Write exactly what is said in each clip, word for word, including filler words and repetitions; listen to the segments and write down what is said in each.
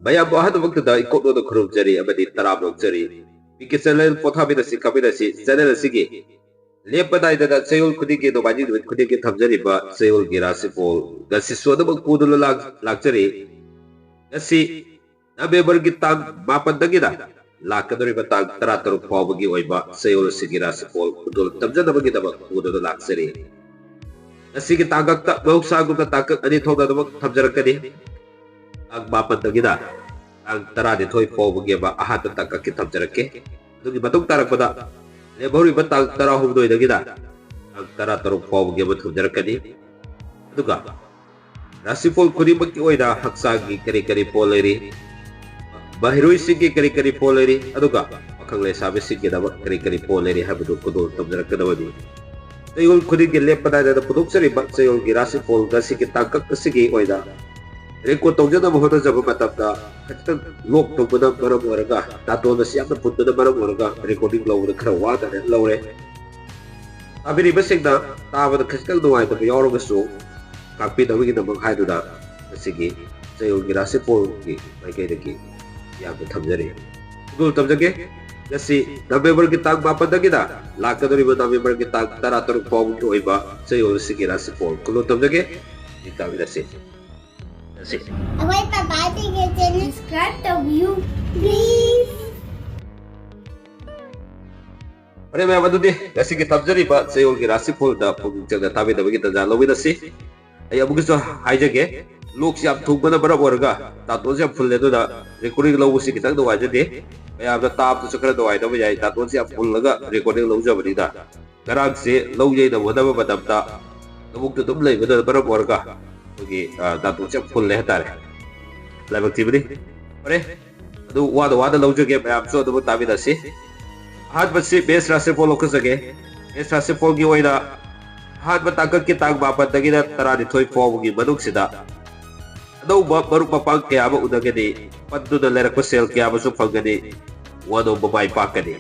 ꯃꯌꯥꯝꯕꯨ ꯑꯍꯥꯟꯕꯃꯛꯇꯗ ꯏꯀꯣꯛꯅꯣꯗ ꯈꯨꯔꯨꯝꯖꯔꯤ ꯑꯃꯗꯤ ꯇꯔꯥꯝꯅ ꯑꯣꯛꯆꯔꯤ꯫ ꯄꯤ ꯀꯦ ꯆꯦꯅꯦꯜ ꯄꯣꯊꯥꯃꯤꯟꯅꯁꯤ ꯀꯥꯃꯤꯟꯅꯁꯤ ꯆꯦꯅꯦꯜ ꯑꯁꯤꯒꯤ ꯂꯦꯞꯄ ꯅꯥꯏꯗꯅ ꯆꯌꯣꯜ ꯈꯨꯗꯤꯡꯒꯤ ꯅꯣꯡꯃꯥꯏꯖꯤꯡ ꯅꯨꯃꯤꯠ ꯈꯨꯗꯤꯡꯒꯤ ꯊꯝꯖꯔꯤꯕ ꯆꯌꯣꯜꯒꯤ ꯔꯥꯁꯤꯐꯣꯜ ꯉꯁꯤꯁꯨ ꯑꯗꯨꯃꯛ ꯄꯨꯗꯨꯅ ꯂꯥꯛ-, ꯂꯥꯛꯆꯔꯤ꯫ ꯉꯁꯤ ꯅꯕꯦꯝꯕꯔꯒꯤ ꯇꯥꯡ ꯃꯥꯄꯟꯗꯒꯤꯅ ꯂꯥꯛꯀꯗꯧꯔꯤꯕ ꯇꯥꯡ ꯇꯔꯥꯇꯔꯨꯛ ꯐꯥꯎꯕꯒꯤ ꯑꯣꯏꯕ ꯆꯌꯣꯜ ꯑꯁꯤꯒꯤ ꯔꯥꯁꯤꯐꯣꯜ ꯈꯨꯗꯣꯜ ꯇꯝꯖꯅꯕꯒꯤꯗꯃꯛ ꯄꯨꯗꯨꯅ ꯂꯥꯛꯆꯔꯤ꯫ ꯉꯁꯤꯒꯤ ꯇꯥꯡꯀꯛꯇ ꯃꯍꯧꯁꯥꯒꯨꯝꯅ ꯇꯥꯡꯀꯛ ꯑꯅꯤ ꯊꯣꯛꯅ ꯑꯗꯨꯃꯛ ꯊꯝꯖꯔꯛꯀꯅꯤ꯫ ꯇꯥꯡ ꯃꯥꯄꯟꯗꯒꯤꯅ ꯇꯥꯡ ꯇꯔꯥꯅꯤꯊꯣꯏ ꯐꯥꯎꯕꯒꯤ ꯑꯃ ꯑꯍꯥꯟꯕ ꯇꯥꯡꯀꯛꯀꯤ ꯊꯝꯖꯔꯛꯀꯦ꯫ ꯑꯗꯨꯒꯤ ꯃꯇꯨꯡ ꯇꯥꯔꯛꯄꯗ ꯂꯦꯝꯍꯧꯔꯤꯕ ꯇꯥꯡ ꯇꯔꯥꯍꯨꯝꯗꯣꯏꯗꯒꯤꯅ ꯇꯥꯡ ꯇꯔꯥꯇꯔꯨꯛ ꯐꯥꯎꯕꯒꯤ ꯑꯃ ꯊꯝꯖꯔꯛꯀꯅꯤ꯫ ꯑꯗꯨꯒ ꯔꯥꯁꯤꯐꯣꯜ ꯈꯨꯗꯤꯡꯃꯛꯀꯤ ꯑꯣꯏꯅ ꯍꯛꯆꯥꯡꯒꯤ ꯀꯔꯤ ꯀꯔꯤ ꯄꯣꯠ ꯂꯩꯔꯤ, ꯃꯍꯩꯔꯣꯏꯁꯤꯡꯒꯤ ꯀꯔꯤ ꯀꯔꯤ ꯄꯣꯠ ꯂꯩꯔꯤ, ꯑꯗꯨꯒ ꯄꯥꯈꯪ ꯂꯩꯁꯥꯕꯤꯁꯤꯡꯒꯤꯗꯃꯛ ꯀꯔꯤ ꯀꯔꯤ ꯄꯣꯠ ꯂꯩꯔꯤ ꯍꯥꯏꯕꯗꯨ ꯈꯨꯗꯣꯜ ꯇꯝꯖꯔꯛꯀꯗꯕꯅꯤ꯫ ꯆꯌꯣꯜ ꯈꯨꯗꯤꯡꯒꯤ ꯂꯦꯞꯄ ꯅꯥꯏꯗꯅ ꯄꯨꯊꯣꯛꯆꯔꯤꯕ ꯆꯌꯣꯜꯒꯤ ꯔꯥꯁꯤꯐꯣꯜ ꯉꯁꯤꯒꯤ ꯇꯥꯡꯀꯛ ꯑꯁꯤꯒꯤ ꯑꯣꯏꯅ ꯔꯦꯀꯣꯔꯗ ꯇꯧꯖꯅꯕ ꯍꯣꯠꯅꯖꯕ ꯃꯇꯝꯗ ꯈꯖꯤꯛꯇꯪ ꯂꯣꯛ ꯊꯨꯡꯕꯅ ꯃꯔꯝ ꯑꯣꯏꯔꯒ, ꯅꯥꯇꯣꯟ ꯑꯁꯤ ꯌꯥꯝꯅ ꯐꯨꯟꯕꯅ ꯃꯔꯝ ꯑꯣꯏꯔꯒ ꯔꯦꯀꯣꯔꯗꯤꯡ ꯂꯧꯕꯗ ꯈꯔ ꯋꯥꯅ ꯂꯧꯔꯦ꯫ ꯇꯥꯕꯤꯔꯤꯕꯁꯤꯡꯅ ꯇꯥꯕꯗ ꯈꯖꯤꯛꯇꯪ ꯅꯨꯡꯉꯥꯏꯇꯕ ꯌꯥꯎꯔꯒꯁꯨ ꯇꯥꯛꯄꯤꯅꯕꯒꯤꯗꯃꯛ ꯍꯥꯏꯗꯨꯅ ꯉꯁꯤꯒꯤ ꯆꯌꯣꯜꯒꯤ ꯔꯥꯁꯤꯐꯣꯜꯒꯤ ꯃꯥꯏꯀꯩꯗꯒꯤ ꯌꯥꯝꯅ ꯊꯝꯖꯔꯤ꯫ ꯈꯨꯗꯣꯜ ꯇꯝꯖꯒꯦ꯫ ꯉꯁꯤ ꯅꯕꯦꯝꯕꯔꯒꯤ ꯇꯥꯡ ꯃꯥꯄꯟꯗꯒꯤꯅ ꯂꯥꯛꯀꯗꯧꯔꯤꯕ ꯅꯕꯦꯝꯕꯔꯒꯤ ꯇꯥꯡ ꯇꯔꯥꯇꯔꯨꯛ ꯐꯥꯎꯕꯒꯤ ꯑꯣꯏꯕ ꯆꯌꯣꯜ ꯑꯁꯤꯒꯤ ꯔꯥꯁꯤꯐꯣꯜ ꯈꯨꯗꯣꯜ ꯇꯝꯖꯒꯦ꯫ ꯇꯥꯃꯤꯟꯅꯁꯤ꯫ ꯇꯥꯃꯤꯟꯅꯁꯤ꯫ ꯑꯩꯈꯣꯏ ꯄꯄꯥ ꯄꯤꯒꯦ ꯆꯦꯅꯦꯜ ꯁꯕꯁꯀ꯭ꯔꯥꯏꯕ ꯇꯧꯕꯤꯌꯨ, please꯫ ꯐꯔꯦ ꯃꯌꯥꯝ, ꯑꯗꯨꯗꯤ ꯉꯁꯤꯒꯤ ꯇꯝꯖꯔꯤꯕ ꯆꯌꯣꯜꯒꯤ ꯔꯥꯁꯤꯐꯣꯜꯗ ꯄꯨꯛꯅꯤꯡ ꯆꯪꯅ ꯇꯥꯕꯤꯅꯕꯒꯤ ꯇꯥꯟꯖꯥ ꯂꯧꯃꯤꯟꯅꯁꯤ꯫ ꯑꯩ ꯑꯃꯨꯛꯀꯁꯨ ꯍꯥꯏꯖꯒꯦ, ꯂꯣꯛꯁꯤ ꯌꯥꯝ ꯊꯨꯡꯕꯅ ꯃꯔꯝ ꯑꯣꯏꯔꯒ ꯅꯥꯇꯣꯟꯁꯤ ꯌꯥꯝ ꯐꯨꯜꯂꯦ, ꯑꯗꯨꯅ ꯔꯦꯀꯣꯔꯗꯤꯡ ꯂꯧꯕꯁꯤ ꯈꯤꯇꯪ ꯅꯨꯡꯉꯥꯏꯖꯗꯦ꯫ ꯃꯌꯥꯝꯅ ꯇꯥꯕꯗꯁꯨ ꯈꯔ ꯅꯨꯡꯉꯥꯏꯇꯕ ꯌꯥꯏ, ꯅꯥꯇꯣꯟꯁꯤ ꯌꯥꯝ ꯐꯨꯜꯂꯒ ꯔꯦꯀꯣꯔꯗꯤꯡ ꯂꯧꯖꯕꯅꯤꯅ꯫ ꯉꯔꯥꯡꯁꯦ ꯂꯧ ꯌꯩꯅꯕ ꯍꯣꯠꯅꯕ ꯃꯇꯝꯗ ꯂꯧꯕꯨꯛꯇ ꯑꯗꯨꯝ ꯂꯩꯕꯅ ꯃꯔꯝ ꯑꯣꯏꯔꯒ ꯑꯩꯈꯣꯏꯒꯤ, ꯑ, ꯅꯥꯇꯣꯟꯁꯤ ꯌꯥꯝ ꯐꯨꯜꯂꯦ ꯍꯥꯏꯇꯥꯔꯦ꯫ ꯂꯥꯏꯕꯛ ꯊꯤꯕꯅꯤ꯫ ꯐꯔꯦ, ꯑꯗꯨ ꯋꯥꯗ ꯋꯥꯗ ꯂꯧꯖꯒꯦ, ꯃꯌꯥꯝꯁꯨ ꯑꯗꯨꯕꯨ ꯇꯥꯃꯤꯟꯅꯁꯤ꯫ ꯑꯍꯥꯟꯕꯁꯤ ꯃꯦꯁ ꯔꯥꯁꯤꯐꯣꯜ ꯂꯧꯈꯠꯆꯒꯦ꯫ ꯃꯦꯁ ꯔꯥꯁꯤꯐꯣꯜꯒꯤ ꯑꯣꯏꯅ ꯑꯍꯥꯟꯕ ꯇꯥꯡꯀꯛꯀꯤ ꯇꯥꯡ ꯃꯥꯄꯟꯗꯒꯤꯅ ꯇꯔꯥꯅꯤꯊꯣꯏ ꯐꯥꯎꯕꯒꯤ ꯃꯅꯨꯡꯁꯤꯗ ꯑꯅꯧꯕ ꯃꯔꯨꯞ ꯃꯄꯥꯡ ꯀꯌꯥ ꯑꯃ ꯎꯅꯒꯅꯤ, ꯄꯟꯗꯨꯅ ꯂꯩꯔꯛꯄ ꯁꯦꯜ ꯀꯌꯥ ꯑꯃꯁꯨ ꯐꯪꯒꯅꯤ, ꯋꯥꯅꯣꯝꯕ ꯃꯥꯏ ꯄꯥꯛꯀꯅꯤ꯫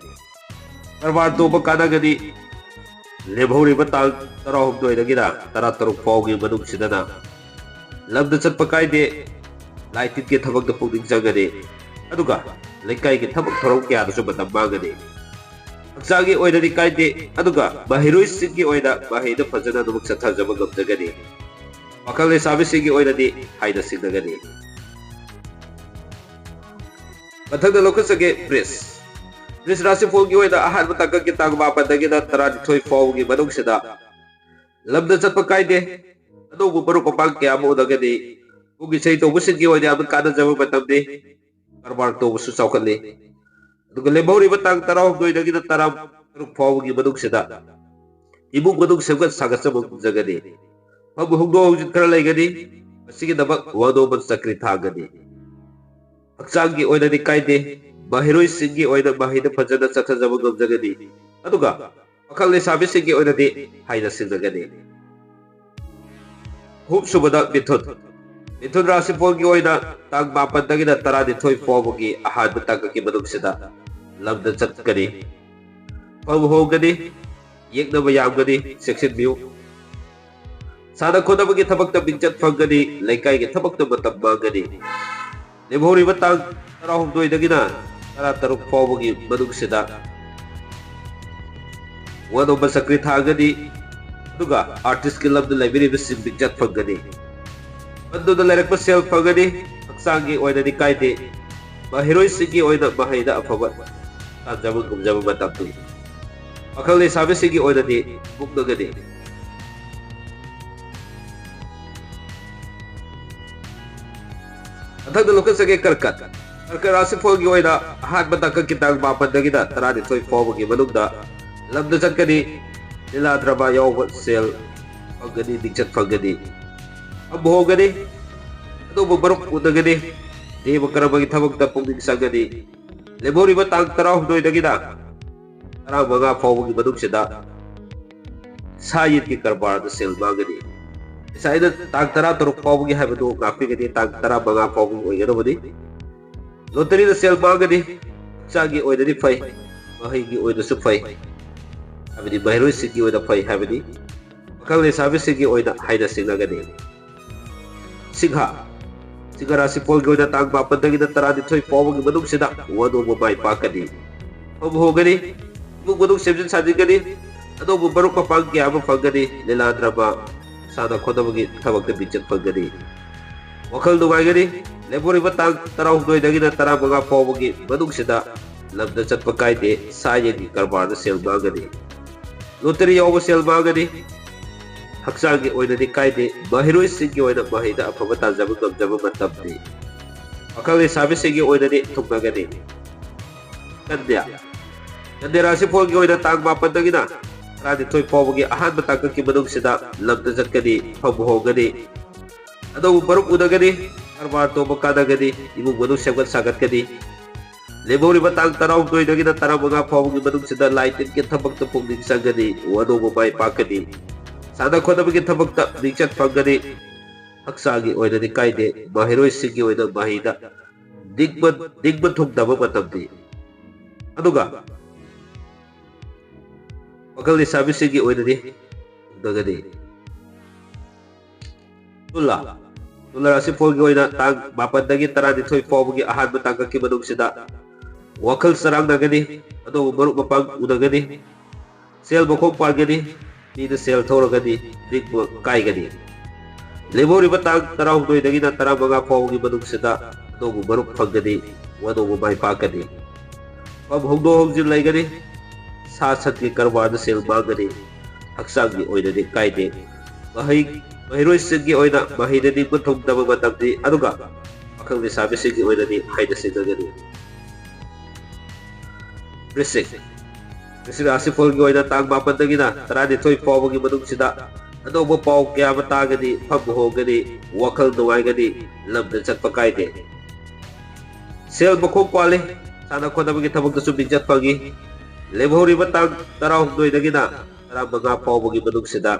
ꯀꯔꯕꯥꯔ ꯇꯧꯕ ꯀꯥꯟꯅꯒꯅꯤ꯫ ꯂꯦꯝꯍꯧꯔꯤꯕ ꯇꯥꯡ ꯇꯔꯥꯍꯨꯝꯗꯣꯏꯗꯒꯤꯅ ꯇꯔꯥꯇꯔꯨꯛ ꯐꯥꯎꯒꯤ ꯃꯅꯨꯡꯁꯤꯗꯅ ꯂꯝꯗ ꯆꯠꯄ ꯀꯥꯏꯗꯦ, ꯂꯥꯏ ꯇꯤꯟꯒꯤ ꯊꯕꯛꯇ ꯄꯨꯛꯅꯤꯡ ꯆꯪꯒꯅꯤ꯫ ꯑꯗꯨꯒ ꯂꯩꯀꯥꯏꯒꯤ ꯊꯕꯛ ꯊꯧꯔꯝ ꯀꯌꯥꯗꯁꯨ ꯃꯇꯝ ꯃꯥꯡꯒꯅꯤ꯫ ꯍꯛꯆꯥꯡꯒꯤ ꯑꯣꯏꯅꯗꯤ ꯀꯥꯏꯗꯦ, ꯑꯗꯨꯒ ꯃꯍꯩꯔꯣꯏꯁꯤꯡꯒꯤ ꯑꯣꯏꯅ ꯃꯍꯩꯗ ꯐꯖꯅ ꯑꯗꯨꯃꯛ ꯆꯠꯊꯖꯕ ꯉꯝꯖꯒꯅꯤ꯫ ꯄꯥꯈꯪ ꯂꯩꯁꯥꯕꯤꯁꯤꯡꯒꯤ ꯑꯣꯏꯅꯗꯤ ꯍꯥꯏꯅ ꯁꯤꯡꯅꯒꯅꯤ꯫ ꯃꯊꯪꯗ ꯂꯧꯈꯠꯆꯒꯦ ꯕ꯭ꯔꯤꯖ꯫ ꯕ꯭ꯔꯤꯖ ꯔꯥꯁꯤꯐꯣꯜꯒꯤ ꯑꯣꯏꯅ ꯑꯍꯥꯟꯕ ꯇꯥꯡꯀꯛꯀꯤ ꯇꯥꯡ ꯃꯥꯄꯟꯗꯒꯤꯅ ꯇꯔꯥꯅꯤꯊꯣꯏ ꯐꯥꯎꯕꯒꯤ ꯃꯅꯨꯡꯁꯤꯗ ꯂꯝꯗ ꯆꯠꯄ ꯀꯥꯏꯗꯦ꯫ ꯑꯅꯧꯕ ꯃꯔꯨꯞ ꯃꯄꯥꯡ ꯀꯌꯥ ꯑꯃ ꯎꯅꯒꯅꯤ꯫ ꯄꯨꯛ ꯏꯁꯩ ꯇꯧꯕꯁꯤꯡꯒꯤ ꯑꯣꯏꯅ ꯌꯥꯝꯅ ꯀꯥꯟꯅꯖꯕ ꯃꯇꯝꯅꯤ꯫ ꯀꯔꯕꯥꯔ ꯇꯧꯕꯁꯨ ꯆꯥꯎꯈꯠꯂꯤ꯫ ꯑꯗꯨꯒ ꯂꯦꯝꯍꯧꯔꯤꯕ ꯇꯥꯡ ꯇꯔꯥꯍꯨꯝꯗꯣꯏꯗꯒꯤꯅ ꯇꯔꯥꯇꯔꯨꯛ ꯐꯥꯎꯕꯒꯤ ꯃꯅꯨꯡꯁꯤꯗ ꯏꯃꯨꯡ ꯃꯅꯨꯡ ꯁꯦꯝꯒꯠ ꯁꯥꯒꯠꯆꯕ ꯉꯝꯖꯒꯅꯤ꯫ ꯐꯝ ꯍꯣꯡꯗꯣꯛ ꯍꯣꯡꯖꯤꯟ ꯈꯔ ꯂꯩꯒꯅꯤ꯫ ꯃꯁꯤꯒꯤꯗꯃꯛ ꯋꯥꯅꯣꯝꯕ ꯆꯀ꯭ꯔꯤ ꯊꯥꯡꯒꯅꯤ꯫ ꯍꯛꯆꯥꯡꯒꯤ ꯑꯣꯏꯅꯗꯤ ꯀꯥꯏꯗꯦ꯫ ꯃꯍꯩꯔꯣꯏꯁꯤꯡꯒꯤ ꯑꯣꯏꯅ ꯃꯍꯩꯗ ꯐꯖꯅ ꯆꯠꯊꯖꯕ ꯉꯝꯖꯒꯅꯤ꯫ ꯑꯗꯨꯒ ꯄꯥꯈꯪ ꯂꯩꯁꯥꯕꯤꯁꯤꯡꯒꯤ ꯑꯣꯏꯅꯗꯤ ꯍꯥꯏꯅ ꯁꯤꯡꯅꯒꯅꯤ꯫ ꯑꯍꯨꯝꯁꯨꯕꯗ ꯃꯤꯊꯨꯟ꯫ ꯃꯤꯊꯨꯟ ꯔꯥꯁꯤꯐꯣꯜꯒꯤ ꯑꯣꯏꯅ ꯇꯥꯡ ꯃꯥꯄꯟꯗꯒꯤꯅ ꯇꯔꯥꯅꯤꯊꯣꯏ ꯐꯥꯎꯕꯒꯤ ꯑꯍꯥꯟꯕ ꯇꯥꯡꯀꯛꯀꯤ ꯃꯅꯨꯡꯁꯤꯗ ꯂꯝꯗ ꯆꯠꯀꯅꯤ꯫ ꯐꯝ ꯍꯣꯡꯒꯅꯤ, ꯌꯦꯛꯅꯕ ꯌꯥꯝꯒꯅꯤ, ꯆꯦꯛꯁꯤꯟꯕꯤꯌꯨ꯫ ꯁꯥꯟꯅ ꯈꯣꯠꯅꯕꯒꯤ ꯊꯕꯛꯇ ꯃꯤꯡꯆꯠ ꯐꯪꯒꯅꯤ, ꯂꯩꯀꯥꯏꯒꯤ ꯊꯕꯛꯇ ꯃꯇꯝ ꯃꯥꯡꯒꯅꯤ꯫ ꯂꯦꯝꯍꯧꯔꯤꯕ ꯇꯥꯡ ꯇꯔꯥꯍꯨꯝꯗꯣꯏꯗꯒꯤꯅ ꯇꯔꯥꯇꯔꯨꯛ ꯐꯥꯎꯕꯒꯤ ꯃꯅꯨꯡꯁꯤꯗ ꯋꯥꯅꯣꯝꯕ ꯆꯀ꯭ꯔꯤ ꯊꯥꯡꯒꯅꯤ, ꯑꯗꯨꯒ ꯑꯥꯔꯇꯤꯁꯀꯤ ꯂꯝꯗ ꯂꯩꯕꯤꯔꯤꯕꯁꯤꯡ ꯃꯤꯡꯆꯠ ꯐꯪꯒꯅꯤ꯫ ꯄꯟꯗꯨꯅ ꯂꯩꯔꯛꯄ ꯁꯦꯜ ꯐꯪꯒꯅꯤ, ꯍꯛꯆꯥꯡꯒꯤ ꯑꯣꯏꯅꯗꯤ ꯀꯥꯏꯗꯦ꯫ ꯃꯍꯩꯔꯣꯏꯁꯤꯡꯒꯤ ꯑꯣꯏꯅ ꯃꯍꯩꯗ ꯑꯐꯕ ꯇꯥꯟꯖꯕ ꯉꯝꯖꯕ ꯃꯇꯝꯅꯤ꯫ ꯄꯥꯈꯪ ꯂꯩꯁꯥꯕꯤꯁꯤꯡꯒꯤ ꯑꯣꯏꯅꯗꯤ ꯃꯨꯛꯅꯒꯅꯤ꯫ ꯃꯊꯪꯗ ꯂꯧꯈꯠꯆꯒꯦ ꯀꯔꯀꯠ꯫ ꯀꯔꯀꯠ ꯔꯥꯁꯤꯐꯣꯜꯒꯤ ꯑꯣꯏꯅ ꯑꯍꯥꯟꯕ ꯇꯥꯡꯀꯛꯀꯤ ꯇꯥꯡ ꯃꯥꯄꯟꯗꯒꯤꯅ ꯇꯔꯥꯅꯤꯊꯣꯏ ꯐꯥꯎꯕꯒꯤ ꯃꯅꯨꯡꯗ ꯂꯝꯗ ꯆꯠꯀꯅꯤ꯫ ꯂꯤꯂꯥ ꯗ꯭ꯔꯃꯥ ꯌꯥꯎꯕ ꯁꯦꯜ ꯐꯪꯒꯅꯤ, ꯃꯤꯡꯆꯠ ꯐꯪꯒꯅꯤ꯫ ꯐꯝ ꯍꯣꯡꯒꯅꯤ, ꯑꯅꯧꯕ ꯃꯔꯨꯞ ꯎꯅꯒꯅꯤ꯫ ꯗꯦꯕ ꯀꯔꯃꯒꯤ ꯊꯕꯛꯇ ꯄꯨꯛꯅꯤꯡ ꯆꯪꯒꯅꯤ꯫ ꯂꯦꯝꯍꯧꯔꯤꯕ ꯇꯥꯡ ꯇꯔꯥꯍꯨꯝꯗꯣꯏꯗꯒꯤꯅ ꯇꯔꯥꯃꯉꯥ ꯐꯥꯎꯕꯒꯤ ꯃꯅꯨꯡꯁꯤꯗ ꯁꯥ ꯌꯦꯟꯒꯤ ꯀꯔꯕꯥꯔꯗ ꯁꯦꯜ ꯃꯥꯡꯒꯅꯤ꯫ ꯉꯁꯥꯏ ꯑꯩꯅ ꯇꯥꯡ ꯇꯔꯥꯇꯔꯨꯛ ꯐꯥꯎꯕꯒꯤ ꯍꯥꯏꯕꯗꯨ ꯉꯥꯛꯄꯤꯒꯅꯤ, ꯇꯥꯡ ꯇꯔꯥꯃꯉꯥ ꯐꯥꯎꯕꯒꯤ ꯑꯣꯏꯒꯗꯕꯅꯤ꯫ ꯂꯣꯇꯔꯤꯗ ꯁꯦꯜ ꯃꯥꯡꯒꯅꯤ꯫ ꯍꯛꯆꯥꯡꯒꯤ ꯑꯣꯏꯅꯗꯤ ꯐꯩ, ꯃꯍꯩꯒꯤ ꯑꯣꯏꯅꯁꯨ ꯐꯩ, ꯍꯥꯏꯕꯗꯤ ꯃꯍꯩꯔꯣꯏꯁꯤꯡꯒꯤ ꯑꯣꯏꯅ ꯐꯩ ꯍꯥꯏꯕꯅꯤ꯫ ꯄꯥꯈꯪ ꯂꯩꯁꯥꯕꯤꯁꯤꯡꯒꯤ ꯑꯣꯏꯅ ꯍꯥꯏꯅ ꯁꯤꯡꯅꯒꯅꯤ꯫ ꯁꯤꯡꯍ꯫ ꯁꯤꯡꯍ ꯔꯥꯁꯤꯐꯣꯜꯒꯤ ꯑꯣꯏꯅ ꯇꯥꯡ ꯃꯥꯄꯟꯗꯒꯤꯅ ꯇꯔꯥꯅꯤꯊꯣꯏ ꯐꯥꯎꯕꯒꯤ ꯃꯅꯨꯡꯁꯤꯗ ꯋꯥꯅꯣꯝꯕ ꯃꯥꯏ ꯄꯥꯛꯀꯅꯤ꯫ ꯐꯝ ꯍꯣꯡꯒꯅꯤ꯫ ꯏꯃꯨꯡ ꯃꯅꯨꯡ ꯁꯦꯝꯖꯤꯟ ꯁꯥꯖꯤꯟꯒꯅꯤ꯫ ꯑꯅꯧꯕ ꯃꯔꯨꯞ ꯃꯄꯥꯡ ꯀꯌꯥ ꯑꯃ ꯐꯪꯒꯅꯤ꯫ ꯂꯤꯂꯥ ꯗ꯭ꯔꯃꯥ, ꯁꯥꯟꯅ ꯈꯣꯠꯅꯕꯒꯤ ꯊꯕꯛꯇ ꯃꯤꯡꯆꯠ ꯐꯪꯒꯅꯤ꯫ ꯋꯥꯈꯜ ꯅꯨꯡꯉꯥꯏꯒꯅꯤ꯫ ꯂꯦꯝꯍꯧꯔꯤꯕ ꯇꯥꯡ ꯇꯔꯥꯍꯨꯝꯗꯣꯏꯗꯒꯤꯅ ꯇꯔꯥꯃꯉꯥ ꯐꯥꯎꯕꯒꯤ ꯃꯅꯨꯡꯁꯤꯗ ꯂꯝꯗ ꯆꯠꯄ ꯀꯥꯏꯗꯦ꯫ ꯁꯥ ꯌꯦꯟꯒꯤ ꯀꯔꯕꯥꯔꯗ ꯁꯦꯜ ꯃꯥꯡꯒꯅꯤ꯫ ꯂꯣꯇꯔꯤ ꯌꯥꯎꯕ ꯁꯦꯜ ꯃꯥꯡꯒꯅꯤ꯫ ꯍꯛꯆꯥꯡꯒꯤ ꯑꯣꯏꯅꯗꯤ ꯀꯥꯏꯗꯦ꯫ ꯃꯍꯩꯔꯣꯏꯁꯤꯡꯒꯤ ꯑꯣꯏꯅ ꯃꯍꯩꯗ ꯑꯐꯕ ꯇꯥꯟꯖꯕ ꯉꯝꯖꯕ ꯃꯇꯝꯅꯤ꯫ ꯄꯥꯈꯪ ꯂꯩꯁꯥꯕꯤꯁꯤꯡꯒꯤ ꯑꯣꯏꯅꯗꯤ ꯊꯨꯡꯅꯒꯅꯤ꯫ ꯀꯟꯌꯥ꯫ ꯀꯟꯌꯥ ꯔꯥꯁꯤꯐꯣꯜꯒꯤ ꯑꯣꯏꯅ ꯇꯥꯡ ꯃꯥꯄꯟꯗꯒꯤꯅ ꯇꯔꯥꯅꯤꯊꯣꯏ ꯐꯥꯎꯕꯒꯤ ꯑꯍꯥꯟꯕ ꯇꯥꯡꯀꯛꯀꯤ ꯃꯅꯨꯡꯁꯤꯗ ꯂꯝꯗ ꯆꯠꯀꯅꯤ, ꯐꯝ ꯍꯣꯡꯒꯅꯤ, ꯑꯅꯧꯕ ꯃꯔꯨꯞ ꯎꯅꯒꯅꯤ, ꯀꯔꯕꯥꯔ ꯇꯧꯕ ꯀꯥꯟꯅꯒꯅꯤ, ꯏꯃꯨꯡ ꯃꯅꯨꯡ ꯁꯦꯝꯒꯠ ꯁꯥꯒꯠꯀꯅꯤ꯫ ꯂꯦꯝꯍꯧꯔꯤꯕ ꯇꯥꯡ ꯇꯔꯥꯍꯨꯝꯗꯣꯏꯗꯒꯤꯅ ꯇꯔꯥꯃꯉꯥ ꯐꯥꯎꯕꯒꯤ ꯃꯅꯨꯡꯁꯤꯗ ꯂꯥꯏ ꯇꯤꯟꯒꯤ ꯊꯕꯛꯇ ꯄꯨꯛꯅꯤꯡ ꯆꯪꯒꯅꯤ, ꯋꯥꯅꯣꯝꯕ ꯃꯥꯏ ꯄꯥꯛꯀꯅꯤ, ꯁꯥꯟꯅ ꯈꯣꯠꯅꯕꯒꯤ ꯊꯕꯛꯇ ꯃꯤꯡꯆꯠ ꯐꯪꯒꯅꯤ꯫ ꯍꯛꯆꯥꯡꯒꯤ ꯑꯣꯏꯅꯗꯤ ꯀꯥꯏꯗꯦ꯫ ꯃꯍꯩꯔꯣꯏꯁꯤꯡꯒꯤ ꯑꯣꯏꯅ ꯃꯍꯩꯗ ꯅꯤꯡꯕ, ꯅꯤꯡꯕ ꯊꯨꯡꯗꯕ ꯃꯇꯝꯅꯤ꯫ ꯑꯗꯨꯒ ꯄꯥꯈꯪ ꯂꯩꯁꯥꯕꯤꯁꯤꯡꯒꯤ ꯑꯣꯏꯅꯗꯤ ꯊꯨꯡꯅꯒꯅꯤ꯫ ꯇꯨꯂꯥ꯫ ꯇꯨꯂꯥ ꯔꯥꯁꯤꯐꯣꯜꯒꯤ ꯑꯣꯏꯅ ꯇꯥꯡ ꯃꯥꯄꯟꯗꯒꯤ ꯇꯔꯥꯅꯤꯊꯣꯏ ꯐꯥꯎꯕꯒꯤ ꯑꯍꯥꯟꯕ ꯇꯥꯡꯀꯛꯀꯤ ꯃꯅꯨꯡꯁꯤꯗ ꯋꯥꯈꯜ ꯆꯔꯥꯡꯅꯒꯅꯤ, ꯑꯅꯧꯕ ꯃꯔꯨꯞ ꯃꯄꯥꯡ ꯎꯅꯒꯅꯤ, ꯁꯦꯜ ꯃꯈꯣꯡ ꯄꯥꯟꯒꯅꯤ, ꯃꯤꯅ ꯁꯦꯜ ꯊꯧꯔꯒꯅꯤ, ꯅꯤꯡꯕ ꯀꯥꯏꯒꯅꯤ꯫ ꯂꯦꯝꯍꯧꯔꯤꯕ ꯇꯥꯡ ꯇꯔꯥꯍꯨꯝꯗꯣꯏꯗꯒꯤꯅ ꯇꯔꯥꯃꯉꯥ ꯐꯥꯎꯕꯒꯤ ꯃꯅꯨꯡꯁꯤꯗ ꯑꯅꯧꯕ ꯃꯔꯨꯞ ꯐꯪꯒꯅꯤ, ꯋꯥꯅꯣꯝꯕ ꯃꯥꯏ ꯄꯥꯛꯀꯅꯤ꯫ ꯐꯝ ꯍꯣꯡꯗꯣꯛ ꯍꯣꯡꯖꯤꯟ ꯂꯩꯒꯅꯤ, ꯁꯥ ꯁꯟꯒꯤ ꯀꯔꯕꯥꯔꯗ ꯁꯦꯜ ꯃꯥꯡꯒꯅꯤ, ꯍꯛꯆꯥꯡꯒꯤ ꯑꯣꯏꯅꯗꯤ ꯀꯥꯏꯗꯦ꯫ ꯃꯍꯩ, ꯃꯍꯩꯔꯣꯏꯁꯤꯡꯒꯤ ꯑꯣꯏꯅ ꯃꯍꯩꯗ ꯅꯤꯡꯕ ꯊꯨꯡꯗꯕ ꯃꯇꯝꯅꯤ, ꯑꯗꯨꯒ ꯄꯥꯈꯪ ꯂꯩꯁꯥꯕꯤꯁꯤꯡꯒꯤ ꯑꯣꯏꯅꯗꯤ ꯍꯥꯏꯅ ꯁꯤꯡꯅꯒꯅꯤ꯫ ꯕ꯭ꯔꯤꯁꯤꯛ꯫ ꯕ꯭ꯔꯤꯁꯤꯛ ꯔꯥꯁꯤꯐꯣꯜꯒꯤ ꯑꯣꯏꯅ ꯇꯥꯡ ꯃꯥꯄꯟꯗꯒꯤꯅ ꯇꯔꯥꯅꯤꯊꯣꯏ ꯐꯥꯎꯕꯒꯤ ꯃꯅꯨꯡꯁꯤꯗ ꯑꯅꯧꯕ ꯄꯥꯎ ꯀꯌꯥ ꯑꯃ ꯇꯥꯒꯅꯤ, ꯐꯝ ꯍꯣꯡꯒꯅꯤ, ꯋꯥꯈꯜ ꯅꯨꯡꯉꯥꯏꯒꯅꯤ, ꯂꯝꯗ ꯆꯠꯄ ꯀꯥꯏꯗꯦ꯫ ꯁꯦꯜ ꯃꯈꯣꯡ ꯄꯥꯜꯂꯤ, ꯁꯥꯟꯅ ꯈꯣꯠꯅꯕꯒꯤ ꯊꯕꯛꯇꯁꯨ ꯃꯤꯡꯆꯠ ꯐꯪꯉꯤ꯫ ꯂꯦꯝꯍꯧꯔꯤꯕ ꯇꯥꯡ ꯇꯔꯥꯍꯨꯝꯗꯣꯏꯗꯒꯤꯅ ꯇꯔꯥꯃꯉꯥ ꯐꯥꯎꯕꯒꯤ ꯃꯅꯨꯡꯁꯤꯗ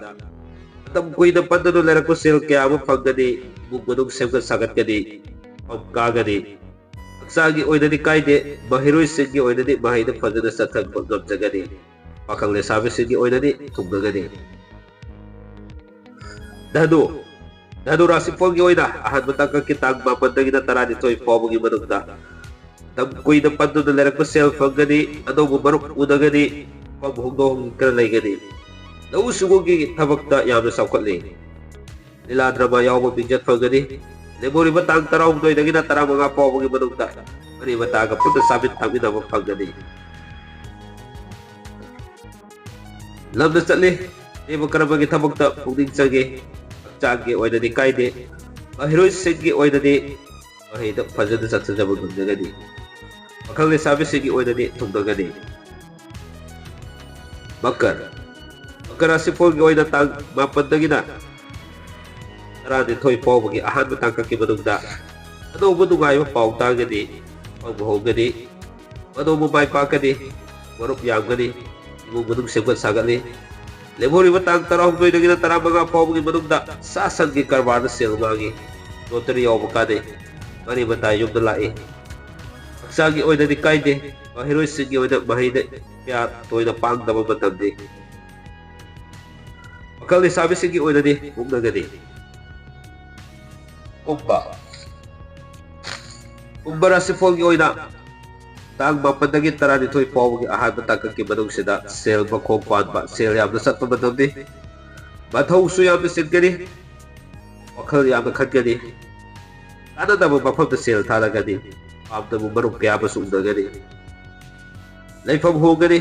ꯃꯇꯝ ꯀꯨꯏꯅ ꯄꯟꯗꯨꯅ ꯂꯩꯔꯛꯄ ꯁꯦꯜ ꯀꯌꯥ ꯑꯃ ꯐꯪꯒꯅꯤ, ꯏꯃꯨꯡ ꯃꯅꯨꯡ ꯁꯦꯝꯒꯠ ꯁꯥꯒꯠꯀꯅꯤ, ꯐꯝ ꯀꯥꯒꯅꯤ꯫ ꯍꯛꯆꯥꯡꯒꯤ ꯑꯣꯏꯅꯗꯤ ꯀꯥꯏꯗꯦ, ꯃꯍꯩꯔꯣꯏꯁꯤꯡꯒꯤ ꯑꯣꯏꯅꯗꯤ ꯃꯍꯩꯗ ꯐꯖꯅ ꯆꯠꯊꯕ ꯉꯝꯖꯒꯅꯤ, ꯄꯥꯈꯪ ꯂꯩꯁꯥꯕꯤꯁꯤꯡꯒꯤ ꯑꯣꯏꯅꯗꯤ ꯊꯨꯡꯅꯒꯅꯤ꯫ ꯙꯅꯨ꯫ ꯙꯅꯨ ꯔꯥꯁꯤꯐꯣꯜꯒꯤ ꯑꯣꯏꯅ ꯑꯍꯥꯟꯕ ꯇꯥꯡꯀꯛꯀꯤ ꯇꯥꯡ ꯃꯥꯄꯟꯗꯒꯤꯅ ꯇꯔꯥꯅꯤꯊꯣꯏ ꯐꯥꯎꯕꯒꯤ ꯃꯅꯨꯡꯗ ꯃꯇꯝ ꯀꯨꯏꯅ ꯄꯟꯗꯨꯅ ꯂꯩꯔꯛꯄ ꯁꯦꯜ ꯐꯪꯒꯅꯤ, ꯑꯅꯧꯕ ꯃꯔꯨꯞ ꯎꯅꯒꯅꯤ, ꯃꯐꯝ ꯍꯣꯡꯗꯣꯛ ꯍꯣꯡꯖꯤꯟ ꯈꯔ ꯂꯩꯒꯅꯤ꯫ ꯂꯧꯎ ꯁꯤꯡꯎꯒꯤ ꯊꯕꯛꯇ ꯌꯥꯝꯅ ꯆꯥꯎꯈꯠꯂꯤ꯫ ꯂꯤꯂꯥ ꯗ꯭ꯔꯃꯥ ꯌꯥꯎꯕ ꯃꯤꯡꯆꯠ ꯐꯪꯒꯅꯤ꯫ ꯂꯦꯝꯍꯧꯔꯤꯕ ꯇꯥꯡ ꯇꯔꯥꯍꯨꯝꯗꯣꯏꯗꯒꯤꯅ ꯇꯔꯥꯃꯉꯥ ꯐꯥꯎꯕꯒꯤ ꯃꯅꯨꯡꯗ ꯃꯔꯤ ꯃꯇꯥꯒ ꯄꯨꯟꯅ ꯆꯥꯃꯤꯟ ꯊꯛꯃꯤꯟꯅꯕ ꯐꯪꯒꯅꯤ꯫ ꯂꯝꯗ ꯆꯠꯂꯤ꯫ ꯗꯦꯕ ꯀꯔꯃꯒꯤ ꯊꯕꯛꯇ ꯄꯨꯛꯅꯤꯡ ꯆꯪꯉꯤ꯫ ꯍꯛꯆꯥꯡꯒꯤ ꯑꯣꯏꯅꯗꯤ ꯀꯥꯏꯗꯦ꯫ ꯃꯍꯩꯔꯣꯏꯁꯤꯡꯒꯤ ꯑꯣꯏꯅꯗꯤ ꯃꯍꯩꯗ ꯐꯖꯅ ꯆꯠꯊꯖꯕ ꯉꯝꯖꯒꯅꯤ꯫ ꯄꯥꯈꯪ ꯂꯩꯁꯥꯕꯤꯁꯤꯡꯒꯤ ꯑꯣꯏꯅꯗꯤ ꯊꯨꯡꯅꯒꯅꯤ꯫ ꯃꯀꯔ꯫ ꯃꯀꯔ ꯔꯥꯁꯤꯐꯣꯜꯒꯤ ꯑꯣꯏꯅ ꯇꯥꯡ ꯃꯥꯄꯟꯗꯒꯤꯅ ꯇꯔꯥꯅꯤꯊꯣꯏ ꯐꯥꯎꯕꯒꯤ ꯑꯍꯥꯟꯕ ꯇꯥꯡꯀꯛꯀꯤ ꯃꯅꯨꯡꯗ ꯑꯅꯧꯕ ꯅꯨꯡꯉꯥꯏꯕ ꯄꯥꯎ ꯇꯥꯒꯅꯤ꯫ ꯐꯪꯕ ꯍꯧꯒꯅꯤ꯫ ꯃꯅꯣꯡꯕ ꯃꯥꯏ ꯄꯥꯛꯀꯅꯤ꯫ ꯃꯔꯨꯞ ꯌꯥꯝꯒꯅꯤ꯫ ꯏꯃꯨꯡ ꯃꯅꯨꯡ ꯁꯦꯝꯒꯠ ꯁꯥꯒꯠꯂꯤ꯫ ꯂꯦꯝꯍꯧꯔꯤꯕ ꯇꯥꯡ ꯇꯔꯥꯍꯨꯝꯗꯣꯏꯗꯒꯤꯅ ꯇꯔꯥꯃꯉꯥ ꯐꯥꯎꯕꯒꯤ ꯃꯅꯨꯡꯗ ꯁꯥ ꯁꯟꯒꯤ ꯀꯔꯕꯥꯔꯗ ꯁꯦꯜ ꯃꯥꯡꯉꯤ꯫ ꯂꯣꯇꯔꯤ ꯌꯥꯎꯕ ꯀꯥꯟꯅꯩ꯫ ꯃꯔꯤ ꯃꯇꯥ ꯌꯨꯝꯗ ꯂꯥꯛꯏ꯫ ꯍꯛꯆꯥꯡꯒꯤ ꯑꯣꯏꯅꯗꯤ ꯀꯥꯏꯗꯦ꯫ ꯃꯍꯩꯔꯣꯏꯁꯤꯡꯒꯤ ꯑꯣꯏꯅ ꯃꯍꯩꯗ ꯀꯌꯥ ꯇꯣꯏꯅ ꯄꯥꯡꯗꯕ ꯃꯇꯝꯅꯤ꯫ ꯄꯥꯈꯪ ꯂꯩꯁꯥꯕꯤꯁꯤꯡꯒꯤ ꯑꯣꯏꯅꯗꯤ ꯃꯨꯛꯅꯒꯅꯤ꯫ ꯀꯨꯝꯚ꯫ ꯀꯨꯝꯚ ꯔꯥꯁꯤꯐꯣꯜꯒꯤ ꯑꯣꯏꯅ ꯇꯥꯡ ꯃꯥꯄꯟꯗꯒꯤ ꯇꯔꯥꯅꯤꯊꯣꯏ ꯐꯥꯎꯕꯒꯤ ꯑꯍꯥꯟꯕ ꯇꯥꯡꯀꯛꯀꯤ ꯃꯅꯨꯡꯁꯤꯗ ꯁꯦꯜ ꯃꯈꯣꯡ ꯄꯥꯟꯕ, ꯁꯦꯜ ꯌꯥꯝꯅ ꯆꯠꯄ ꯃꯇꯝꯅꯤ꯫ ꯃꯊꯧꯁꯨ ꯌꯥꯝꯅ ꯆꯤꯟꯒꯅꯤ꯫ ꯋꯥꯈꯜ ꯌꯥꯝꯅ ꯈꯟꯒꯅꯤ꯫ ꯀꯥꯟꯅꯗꯕ ꯃꯐꯝꯗ ꯁꯦꯜ ꯊꯥꯗꯒꯅꯤ꯫ ꯄꯥꯝꯗꯕ ꯃꯔꯨꯞ ꯀꯌꯥ ꯑꯃꯁꯨ ꯎꯅꯒꯅꯤ꯫ ꯂꯩꯐꯝ ꯍꯣꯡꯒꯅꯤ꯫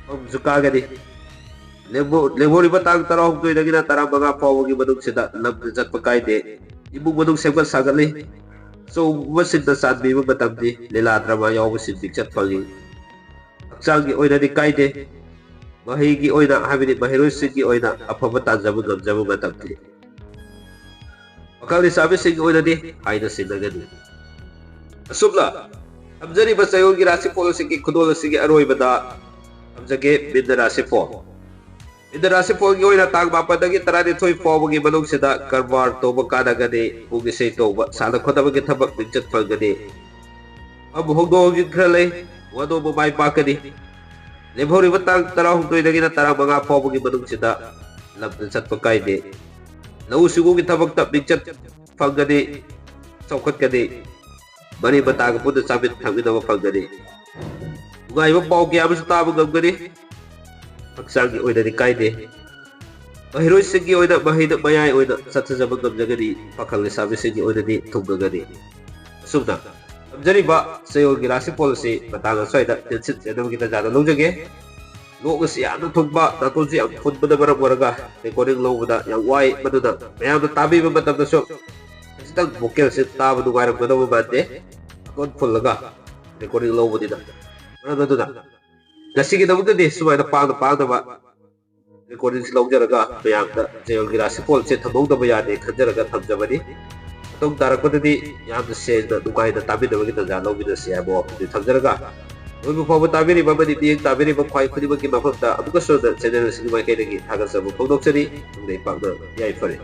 ꯃꯐꯝꯁꯨ ꯀꯥꯒꯅꯤ꯫ ꯂꯦꯝꯍꯧ-, ꯂꯦꯝꯍꯧꯔꯤꯕ ꯇꯥꯡ ꯇꯔꯥꯍꯨꯝꯗꯣꯏꯗꯒꯤꯅ ꯇꯔꯥꯃꯉꯥ ꯐꯥꯎꯕꯒꯤ ꯃꯅꯨꯡꯁꯤꯗ ꯂꯝꯗ ꯆꯠꯄ ꯀꯥꯏꯗꯦ꯫ ꯏꯃꯨꯡ ꯃꯅꯨꯡ ꯁꯦꯝꯒꯠ ꯁꯥꯒꯠꯂꯤ꯫ ꯑꯆꯧꯕꯁꯤꯡꯅ ꯆꯥꯟꯕꯤꯕ ꯃꯇꯝꯅꯤ꯫ ꯂꯤꯂꯥ ꯗ꯭ꯔꯃꯥ ꯌꯥꯎꯕꯁꯤꯡ ꯃꯤꯡꯆꯠ ꯐꯪꯏ꯫ ꯍꯛꯆꯥꯡꯒꯤ ꯑꯣꯏꯅꯗꯤ ꯀꯥꯏꯗꯦ꯫ ꯃꯍꯩꯒꯤ ꯑꯣꯏꯅ, ꯍꯥꯏꯕꯗꯤ ꯃꯍꯩꯔꯣꯏꯁꯤꯡꯒꯤ ꯑꯣꯏꯅ ꯑꯐꯕ ꯇꯥꯟꯖꯕ ꯉꯝꯖꯕ ꯃꯇꯝꯅꯤ꯫ ꯄꯥꯈꯪ ꯂꯩꯁꯥꯕꯤꯁꯤꯡꯒꯤ ꯑꯣꯏꯅꯗꯤ ꯍꯥꯏꯅ ꯁꯤꯡꯅꯒꯅꯤ꯫ ꯑꯁꯨꯝꯅ ꯊꯝꯖꯔꯤꯕ ꯆꯌꯣꯜꯒꯤ ꯔꯥꯁꯤꯐꯣꯜꯁꯤꯡꯒꯤ ꯈꯨꯗꯣꯜ ꯑꯁꯤꯒꯤ ꯑꯔꯣꯏꯕꯗ ꯊꯝꯖꯒꯦ, ꯃꯤꯟꯅ ꯔꯥꯁꯤꯐꯣꯜ꯫ ꯃꯤꯟꯅ ꯔꯥꯁꯤꯐꯣꯜꯒꯤ ꯑꯣꯏꯅ ꯇꯥꯡ ꯃꯥꯄꯟꯗꯒꯤ ꯇꯔꯥꯅꯤꯊꯣꯏ ꯐꯥꯎꯕꯒꯤ ꯃꯅꯨꯡꯁꯤꯗ ꯀꯔꯕꯥꯔ ꯇꯧꯕ ꯀꯥꯟꯅꯒꯅꯤ, ꯄꯨꯡ ꯏꯁꯩ ꯇꯧꯕ, ꯁꯥꯟꯅ ꯈꯣꯠꯅꯕꯒꯤ ꯊꯕꯛ ꯃꯤꯡꯆꯠ ꯐꯪꯒꯅꯤ꯫ ꯃꯐꯝ ꯍꯣꯡꯗꯣꯛ ꯍꯣꯡꯖꯤꯟ ꯈꯔ ꯂꯩ, ꯋꯥꯅꯣꯝꯕ ꯃꯥꯏ ꯄꯥꯛꯀꯅꯤ꯫ ꯂꯦꯝꯍꯧꯔꯤꯕ ꯇꯥꯡ ꯇꯔꯥꯍꯨꯝꯗꯣꯏꯗꯒꯤꯅ ꯇꯔꯥꯃꯉꯥ ꯐꯥꯎꯕꯒꯤ ꯃꯅꯨꯡꯁꯤꯗ ꯂꯝꯗ ꯆꯠꯄ ꯀꯥꯏꯗꯦ꯫ ꯂꯧꯎ ꯁꯤꯡꯎꯒꯤ ꯊꯕꯛꯇ ꯃꯤꯡꯆꯠ ꯐꯪꯒꯅꯤ, ꯆꯥꯎꯈꯠꯀꯅꯤ, ꯃꯔꯤ ꯃꯇꯥꯒ ꯄꯨꯟꯅ ꯆꯥꯃꯤꯟ ꯊꯛꯃꯤꯟꯅꯕ ꯐꯪꯒꯅꯤ꯫ ꯅꯨꯡꯉꯥꯏꯕ ꯄꯥꯎ ꯀꯌꯥ ꯑꯃꯁꯨ ꯇꯥꯕ ꯉꯝꯒꯅꯤ꯫ ꯍꯛꯆꯥꯡꯒꯤ ꯑꯣꯏꯅꯗꯤ ꯀꯥꯏꯗꯦ꯫ ꯃꯍꯩꯔꯣꯏꯁꯤꯡꯒꯤ ꯑꯣꯏꯅ ꯃꯍꯩꯗ ꯃꯌꯥꯏ ꯑꯣꯏꯅ ꯆꯠꯊꯖꯕ ꯉꯝꯖꯒꯅꯤ꯫ ꯄꯥꯈꯪ ꯂꯩꯁꯥꯕꯤꯁꯤꯡꯒꯤ ꯑꯣꯏꯅꯗꯤ ꯊꯨꯡꯉꯒꯅꯤ꯫ ꯑꯁꯨꯝꯅ ꯊꯝꯖꯔꯤꯕ ꯆꯌꯣꯜꯒꯤ ꯔꯥꯁꯤꯐꯣꯜ ꯑꯁꯤ ꯃꯇꯥꯡ ꯑꯁ꯭ꯋꯥꯏꯗ ꯇꯦꯟꯁꯤꯟꯖꯅꯕꯒꯤ ꯇꯥꯟꯖꯥꯗ ꯂꯧꯖꯒꯦ꯫ ꯂꯣꯛ ꯑꯁꯤ ꯌꯥꯝꯅ ꯊꯨꯡꯕ, ꯅꯥꯇꯣꯟꯁꯨ ꯌꯥꯝ ꯐꯨꯟꯕꯅ ꯃꯔꯝ ꯑꯣꯏꯔꯒ recording ꯂꯧꯕꯗ ꯌꯥꯝ ꯋꯥꯏ꯫ ꯃꯗꯨꯅ ꯃꯌꯥꯝꯅ ꯇꯥꯕꯤꯕ ꯃꯇꯝꯗꯁꯨ ꯈꯖꯤꯛꯇꯪ vocalꯁꯦ ꯇꯥꯕ ꯅꯨꯡꯉꯥꯏꯔꯝꯒꯗꯕ ꯃꯥꯟꯗꯦ, ꯅꯥꯇꯣꯟ ꯐꯨꯜꯂꯒ recording ꯂꯧꯕꯅꯤꯅ꯫ ꯃꯔꯝ ꯑꯗꯨꯅ ꯉꯁꯤꯒꯤꯗꯃꯛꯇꯗꯤ ꯁꯨꯃꯥꯏꯅ ꯄꯥꯡꯅ ꯄꯥꯡꯅꯕ recordingꯁꯤ ꯂꯧꯖꯔꯒ ꯃꯌꯥꯝꯗ ꯆꯌꯣꯜꯒꯤ ꯔꯥꯁꯤꯐꯣꯜꯁꯦ ꯊꯝꯍꯧꯗꯕ ꯌꯥꯗꯦ ꯈꯟꯖꯔꯒ ꯊꯝꯖꯕꯅꯤ꯫ ꯃꯇꯨꯡ ꯇꯥꯔꯛꯄꯗꯗꯤ ꯌꯥꯝꯅ ꯁꯦꯡꯅ ꯅꯨꯡꯉꯥꯏꯅ ꯇꯥꯃꯤꯟꯅꯕꯒꯤ ꯇꯥꯟꯖꯥ ꯂꯧꯃꯤꯟꯅꯁꯤ ꯍꯥꯏꯕ ꯋꯥꯐꯝꯁꯤ ꯊꯝꯖꯔꯒ, ꯂꯣꯏꯕ ꯐꯥꯎꯕ ꯇꯥꯕꯤꯔꯤꯕ ꯑꯃꯗꯤ ꯃꯤꯠꯌꯦꯡ ꯇꯥꯕꯤꯔꯤꯕ ꯈ꯭ꯋꯥꯏ ꯈꯨꯗꯤꯡꯃꯛꯀꯤ ꯃꯐꯝꯗ ꯑꯃꯨꯛꯀꯁꯨ ꯍꯟꯅ channel ꯑꯁꯤꯒꯤ ꯃꯥꯏꯀꯩꯗꯒꯤ ꯊꯥꯒꯠꯆꯕ ꯐꯣꯡꯗꯣꯛꯆꯔꯤ꯫ ꯇꯨꯡꯗ ꯄꯥꯛꯅ ꯌꯥꯏꯐꯔꯦ꯫